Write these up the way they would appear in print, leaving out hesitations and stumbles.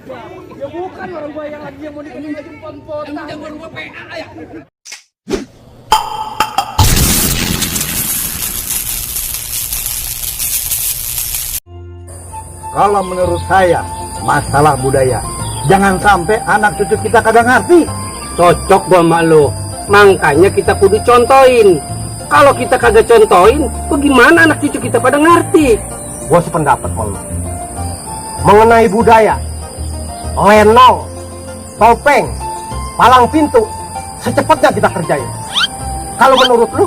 Ya bukan orang gua yang lagi yang mau dikenal lagi pon-potan. Yang jagoan gua PA ya. Kalau menurut saya, masalah budaya. Jangan sampai anak cucu kita kagak ngerti. Cocok gua sama lo. Makanya kita kudu contohin. Kalau kita kagak contohin, bagaimana anak cucu kita pada ngerti? Gua sependapat kalau mengenai budaya, lenong, topeng, palang pintu, secepatnya kita kerjain. Kalau menurut lu?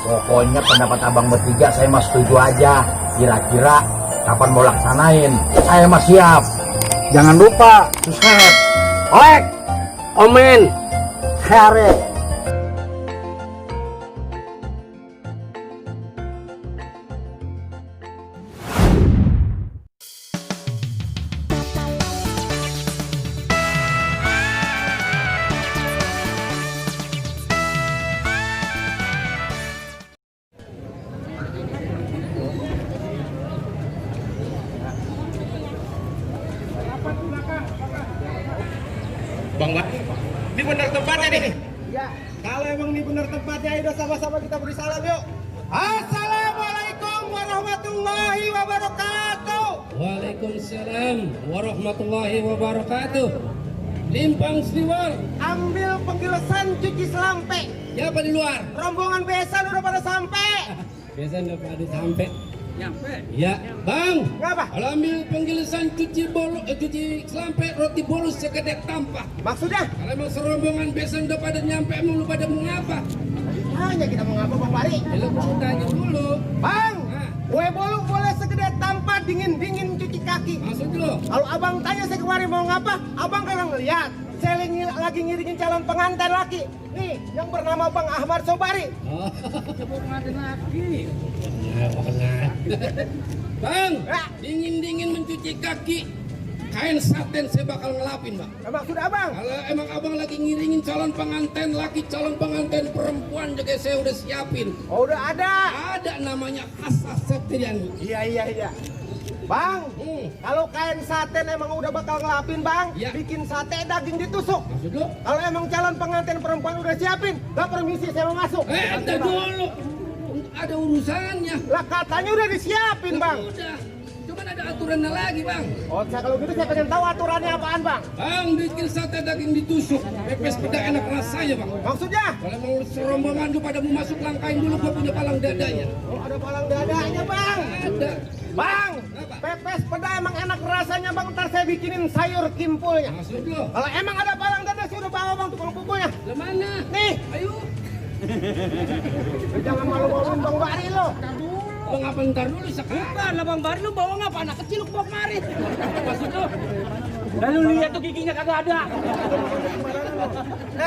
Pokoknya pendapat abang bertiga saya mah setuju aja. Kira-kira kapan mau laksanain? Saya mah siap. Jangan lupa subscribe, like, Omen. share. Bang, ini benar tempatnya nih. Ya, kalau emang ini benar tempatnya, udah sama-sama kita beri salam yuk. Assalamualaikum warahmatullahi wabarakatuh. Waalaikumsalam warahmatullahi wabarakatuh. Limpang Sriwal, Ambil penggilesan cuci selampe. siapa di luar? Rombongan besan udah pada sampai. Biasa nggak pada sampai. Nyampe. Ya, Bang. Ngapa? Kalau ambil penggilisan cuci selampe roti bolus segede tampah. Maksudnya? Kalau emang serombongan besan udah pada nyampe, emang lu pada mau ngapa? Hanya kita mau ngapa Bang Bari? Ya, lu tanya dulu. Bang, Nah. kue bolu boleh segede tampah dingin-dingin cuci kaki. Maksud lu? Kalau abang tanya saya kemarin mau ngapa, abang kan ngeliat. Saya lagi ngiringin calon pengantin laki. Nih, yang bernama Bang Ahmad Sobari. Oh, coba pengantin lagi. Bang, Ya. dingin-dingin mencuci kaki. Kain saten saya bakal ngelapin, Bang. Maksud abang? Kalau emang abang lagi ngiringin calon pengantin laki, calon pengantin perempuan juga saya udah siapin. Oh, udah ada. Ada namanya Asas Septriani. Iya. Bang, kalau kain saten emang udah bakal ngelapin bang, Ya. bikin sate daging ditusuk. Maksud lu? Kalau emang calon pengantin perempuan udah siapin, gak permisi saya mau masuk. Ada dulu. Ada urusannya. Lah katanya udah disiapin bang. Udah. Cuman ada aturannya lagi, Bang. Oh, kalau gitu saya pengen tahu aturannya apaan bang. Bang, bikin sate daging ditusuk. Pepes peda enak rasanya, Bang. Maksudnya? Kalau mau serombongan lu pada mau masuk, langkain dulu, gua punya palang dadanya. Oh, ada palang dadanya bang. Ada. Bang, Apa? pepes peda emang enak rasanya bang. Ntar saya bikinin sayur kimpulnya. Maksud lu? Kalau emang ada palang dada, saya udah bawa bang tukang pukulnya. Mana? Nih, Ayo. jangan malu-maluin bang Bari lo. Bang, apa ntar dulu sekarang? Bukan lah, Bang Bari, lu bawa ngapa? Anak kecil lu bawa kemari. Maksud lu? Dan lu lihat tuh giginya kagak ada.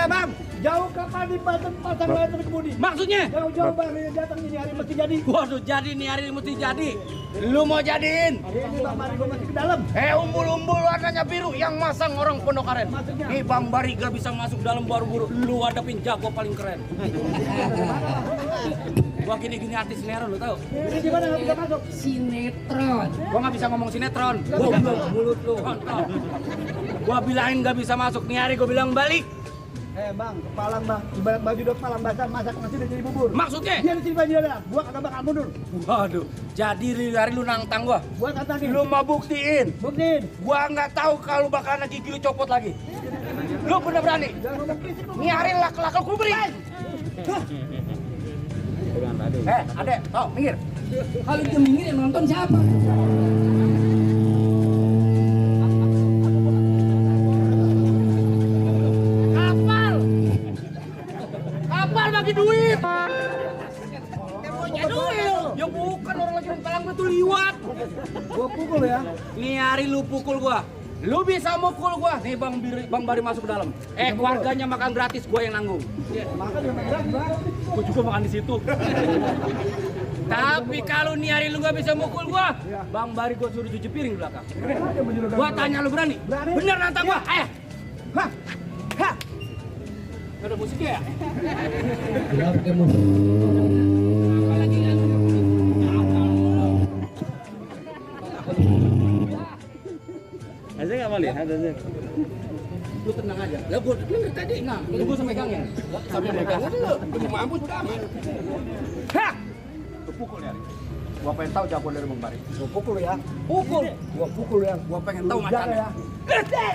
Bang, jauh kapan di pasang badan kemudi? Maksudnya? Jauh-jauh bang, ini datang ini hari mesti jadi. Waduh, jadi nih hari ini mesti jadi. Lu mau jadiin? Hari ini bang Bari gua masih ke dalam. Umbul-umbul warnanya biru yang masang orang Pondok Aren. Maksudnya? Nih Bang Bari gak bisa masuk dalam baru-buru. Lu hadapin jago paling keren. Gua gini-gini artis sinetron, lu tau? Ini gimana nggak bisa masuk? Sinetron. Gua gak bisa ngomong sinetron. Gua bilang mulut lu. Kontol. Gua bilangin gak bisa masuk. Nih hari gua bilang balik. Bang, kepalang bang, ibarat baju udah kepalang basah, masak nasi udah jadi bubur. Maksudnya? Dia di sini baju ada, gua kagak bakal mundur. Waduh, jadi hari lu nantang gua. Gua katakin. Lu mau buktiin. Buktiin. Gua nggak tahu kalau bakalan gigi lu copot lagi. Lu bener berani? Jangan ngomong fisik lu. Nih hari lak-lak lu beri. Adek, toh minggir. Kalau dia minggir yang nonton siapa? Kapal bagi duit. Punya duit. Ya bukan, orang lagi palang betul liwat. Gua pukul ya. Nih hari lu pukul gua. Lu bisa mukul gua. Nih Bang Bari masuk ke dalam. Keluarganya makan gratis, gua yang nanggung. Makan yang berat bang. Gua juga makan di situ. Tapi kalau nih hari lu gak bisa mukul gua, Bang Bari gua suruh cuci piring di belakang. Gua tanya lu berani? Berani. Bener nantang gua? Ayo. Hah. Hah. Ada musiknya ya? Apalagi kan? Aja nggak mau ya? Lu tenang aja. Lah gua denger tadi. Nah, lu gua megangin. Sampai megangin lu. Lu mampus udah aman. Hah! Lu pukul ya. Gua pengen tahu jawaban dari Bang Bari. Gua pukul ya. Pukul. Gua pukul ya. Gua pengen tahu macamnya. ya.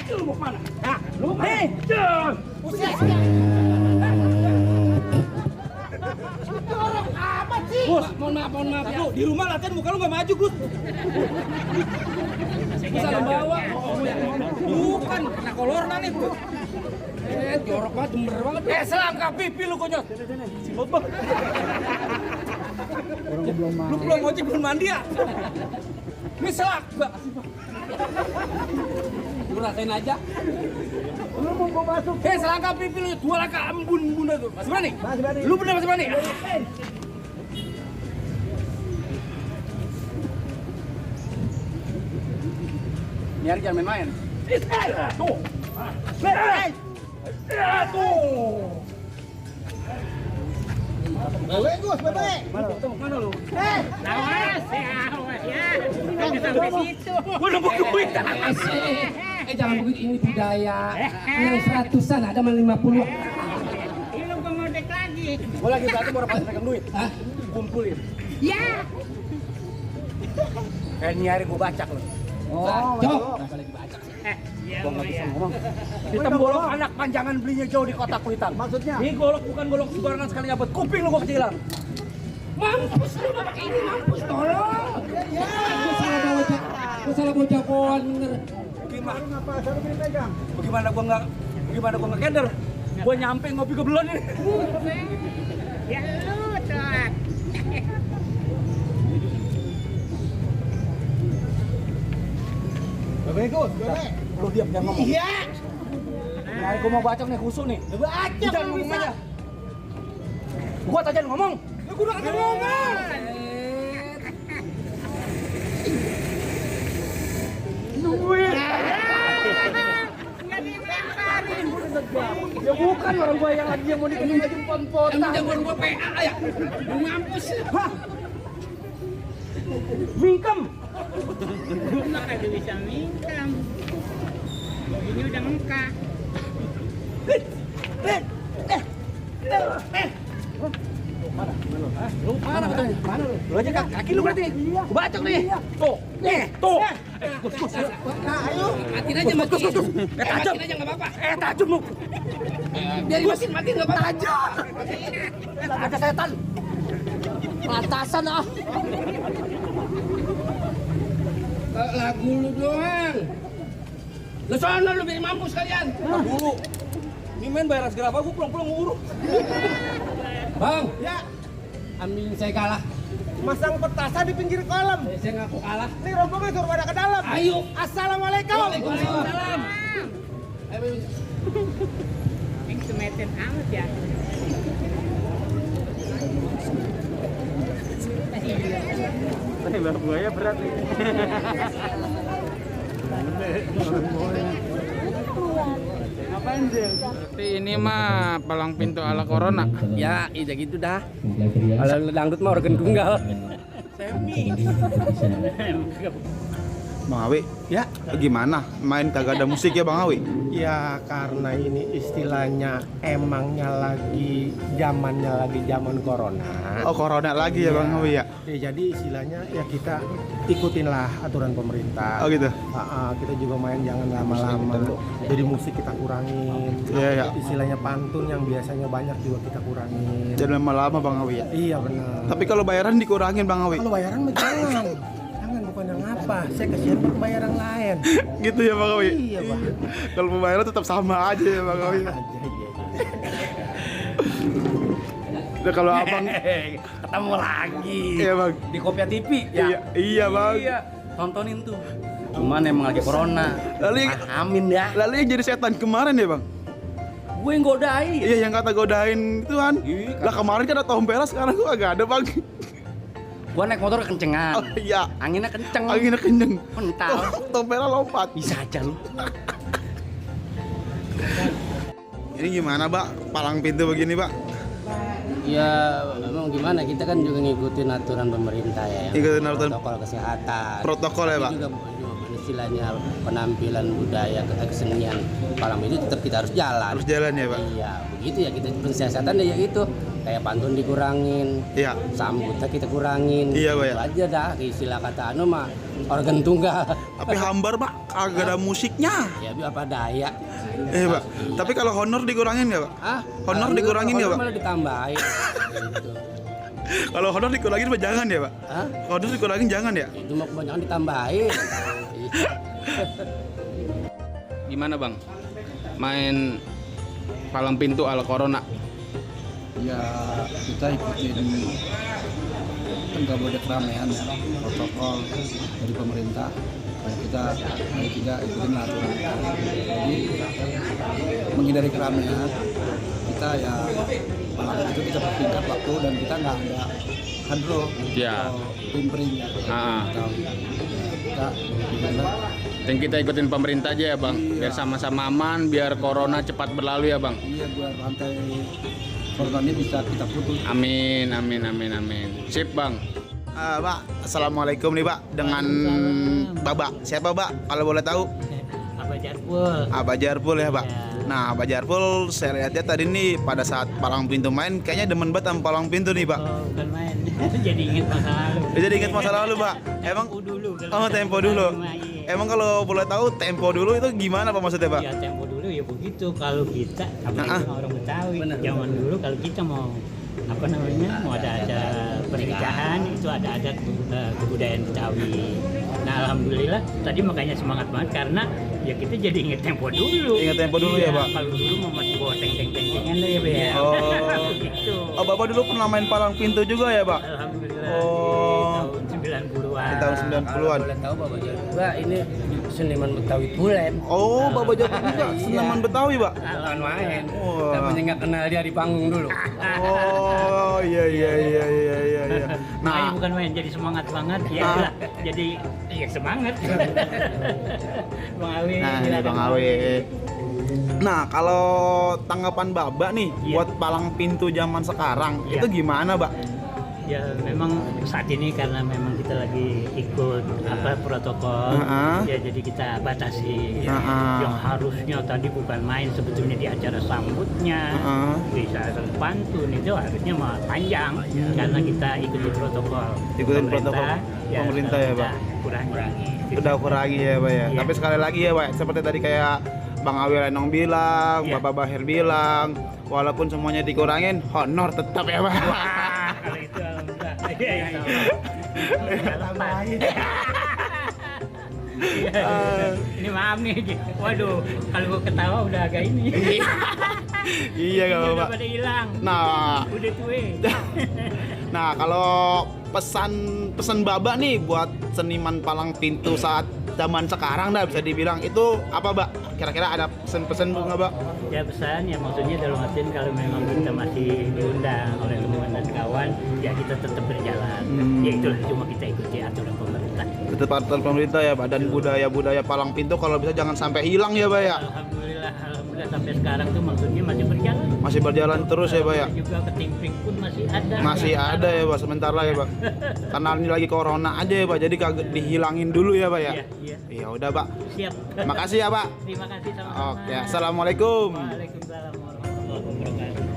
Lu mau kemana? Hah? Lu mau kemana? Usir. Dorong amat sih. Gus, mohon maaf ya. Di rumah latihan muka lu gak maju, Gus. Gue salah bawa. Bukan, kena kolorna nih, Bro. Jorok banget, demer banget. Selangkah pipi lu konyol. Simot, Bang. Lu belum ngojek, belum mandi ya? Ini selak, Mbak. Lu rasain aja. Lu mau gua masuk. Selangkah pipi lu, 2 langkah embun bunda tuh. Masih berani? Masih berani. Lu bener masih berani? Nyari jangan main-main. Tuh. Tuh. Bebe Gus, bebe. Mana lu? Awas ya. Jangan sampai situ. Gua nembok duit. Jangan begitu, ini budaya. Yang 100-an ada mah 50. Ini lu ngomodek lagi. Gua lagi berarti mau dapat pegang duit. Hah? Kumpulin. Ya. Nyari gua bacak lu. Cok. Ya, Gua nggak bisa ya. ngomong. Kita golok anak panjangan belinya jauh di kota Kuitang. Maksudnya? Ini golok bukan golok sembarangan sekali nyabet. Kuping lu gua kecilan. Mampus lu udah pakai ini, mampus tolong. Gua salah bawa jagoan bener. Gimana? Ngapa selalu gini pegang? Bagaimana gua nggak keder? Gua nyampe ngopi ke belon ini. Ya lu telat. Bebe Gus, bebe. Lu diam jangan ngomong. Iya. Nyari gua mau bacok nih khusuk nih. Bacok Jangan lu ngomong bisa. aja. Gua aja ngomong. Ya gua udah akan ngomong. Duit. Nggak dilemparin. Ya bukan orang gua yang lagi yang mau dikasih aja pon-pon. Jagoan gua PA ya. Mampus. Hah? Mingkem. Lu kagak bisa minkam. Ini udah ngekak. Lu mana betulnya? Mana lu? Lu aja kaki lu berarti. Gua bacok nih. Tuh. Tuh. Gus. Nah, ayo. Matiin aja, matiin. Tajam. Matiin aja nggak apa-apa. Tajam lu. Biar matiin nggak apa-apa. Tajam. Ada setan. Patasan ah. Lagu lu doang. Lu sono lu biar mampus kalian. Dulu. Ini main bayar segera apa? Gua pulang-pulang ngurus. Bang, Ya, ambil saya kalah. masang petasan di pinggir kolam. Saya ngaku kalah. Ini rombongan suruh pada ke dalam. Ayo. Assalamualaikum. Waalaikumsalam. Yang semeter amat ya. Buaya berat nih. Ngapain sih? Berarti ini mah palang pintu ala corona. Ya, ide gitu dah. Kalau dangdut mah organ tunggal. Bang Awi, Ya, gimana? Main kagak ada musik ya Bang Awi? ya karena ini istilahnya emangnya lagi zaman corona. Oh corona lagi ya Bang Awi ya? Ya, jadi istilahnya ya kita ikutinlah aturan pemerintah. Oh gitu? Kita juga main jangan lama-lama. Jadi musik kita kurangin. Iya, iya. Istilahnya pantun yang biasanya banyak juga kita kurangin. Jangan lama-lama Bang Awi ya? Iya benar. Tapi kalau bayaran dikurangin Bang Awi? Kalau bayaran mah jangan. Jangan bukan yang apa. Saya kasihan buat bayar yang lain. Gitu ya Bang Awi? Iya Bang. Kalau pembayaran tetap sama aja ya Bang Awi? Aja iya. Nah kalau abang, Ketemu lagi. iya Bang? Di Kopia TV Iya, iya Bang. Iya. Tontonin tuh. Cuman emang lagi corona. Lalu yang, Amin dah. lalu yang jadi setan kemarin ya Bang? Gue yang godain. Iya yang kata godain itu kan? Iya, Lah kemarin kan ada tompera, sekarang gua agak ada Bang. Gua naik motor kencengan. Oh iya, Anginnya kenceng. anginnya kenceng. Mental. Tompera lompat. Bisa aja lu. Ini gimana Pak? Palang pintu begini Pak? Ya, memang gimana, kita kan juga ngikutin aturan pemerintah ya. Ikutin aturan. Protokol kesehatan. Protokol ya, Pak? Tapi juga istilahnya penampilan budaya kesenian Palang Pintu tetap kita harus jalan. Harus jalan ya Pak? Iya, begitu ya kita pensiasatan ya itu kayak pantun dikurangin, Iya. sambutnya kita kurangin. Iya, Pak, ya. Itu aja dah istilah kata mah organ tunggal. Tapi hambar Pak, kagak ada musiknya. Ya apa daya. Pak, tapi kalau honor dikurangin nggak Pak? Ah, Honor dikurangin ya, Pak? Malah ditambahin. Gitu. Kalau honor dikurangin Pak jangan ya Pak? Hah? Honor dikurangin jangan ya? Itu mau kebanyakan ditambahin. Gimana Bang? Main palang pintu ala corona. Ya kita ikutin kan nggak boleh keramaian ya, protokol dari pemerintah. Kayak kita dari tidak ikutin aturan. Jadi menghindari keramaian kita ya palang itu kita persingkat waktu dan kita nggak ada hadro Ya. atau pimpring ya. Kita Dan kita ikutin pemerintah aja ya Bang. Biar sama-sama aman, biar corona cepat berlalu ya Bang. iya biar rantai corona ini bisa kita putus. Amin, amin, amin, amin. Sip Bang. Pak, assalamualaikum nih Pak dengan Babak. Siapa Pak? Kalau boleh tahu? Abah Jarpul. Abah Jarpul ya Pak. Nah, Abah Jarpul saya lihat tadi nih pada saat palang pintu main kayaknya demen banget sama palang pintu nih Pak. Oh, bukan main. Jadi inget masa lalu. Jadi ingat masa lalu Pak. Emang Tempo dulu. Oh, tempo dulu. Emang kalau boleh tahu tempo dulu itu gimana Pak maksudnya Pak? Ya tempo dulu ya begitu. Kalau kita apalagi sama orang Betawi, zaman dulu kalau kita mau apa namanya mau ada pernikahan itu ada adat kebudayaan Betawi. Nah alhamdulillah tadi makanya semangat banget karena ya kita jadi inget tempo dulu. Ingat tempo dulu ya, Pak? Kalau dulu mau masih bawa teng-teng-tengan deh ya Pak ya. Oh. Gitu. Oh, Bapak dulu pernah main palang pintu juga ya Pak? Alhamdulillah Oh. di tahun 90-an. Di tahun 90-an. Boleh tahu Bapak juga ini seniman Betawi Tulen. Oh, Bapak Jarpul juga seniman Betawi Pak? Bukan main. Wah. Tapi nggak kenal dia di panggung dulu. Oh, iya. Nah, Nah, bukan main jadi semangat banget ya Ah. lah. Jadi ya semangat. Bang Awi. nah ini silakan. Bang Awe. Nah, kalau tanggapan Babak nih Iya. buat palang pintu zaman sekarang Iya. itu gimana, Pak? Ya memang saat ini karena memang kita lagi ikut apa protokol, Heeh. ya jadi kita batasi. Heeh. Yang harusnya tadi bukan main sebetulnya di acara sambutnya, Heeh. bisa pantun itu harusnya mah panjang karena kita ikuti protokol. Ikutin Pemerintah, protokol pemerintah ya, Pak? Kurangi. Udah kurangi ya, Pak ya. Iya. Tapi sekali lagi ya, Pak, seperti tadi kayak Bang Awi Lenong bilang, Iya. Bapak Bahir bilang, walaupun semuanya dikurangin, honor tetap ya, Pak. Wah, kalau itu alhamdulillah. Iya, ini maaf nih, waduh, kalau gua ketawa udah agak ini. Iya, nggak Udah apa-apa. pada hilang. Nah, Udah tua. nah kalau pesan Babak nih buat seniman palang pintu saat zaman sekarang dah bisa dibilang itu apa, Mbak? Kira-kira ada pesan-pesan Bu nggak, Mbak? Ya pesan ya maksudnya dalam artian kalau memang kita masih diundang oleh teman dan kawan ya kita tetap berjalan. Ya itulah cuma kita ikuti aturan pemerintah. Tetap aturan pemerintah ya, Pak, dan budaya-budaya palang pintu kalau bisa jangan sampai hilang ya, Pak ya. Alhamdulillah sampai sekarang tuh maksudnya masih berjalan. Masih berjalan terus ya, Pak ya. Juga ketimpring pun masih ada. Masih ada ya, Pak, sebentar lah ya, Pak. Karena ini lagi corona aja ya, Pak. Jadi kagak dihilangin dulu ya, Pak ya. Iya, iya. Ya udah, Pak. Siap. Makasih ya, Pak. Terima kasih sama-sama. Oke, assalamualaikum. Waalaikumsalam warahmatullahi wabarakatuh.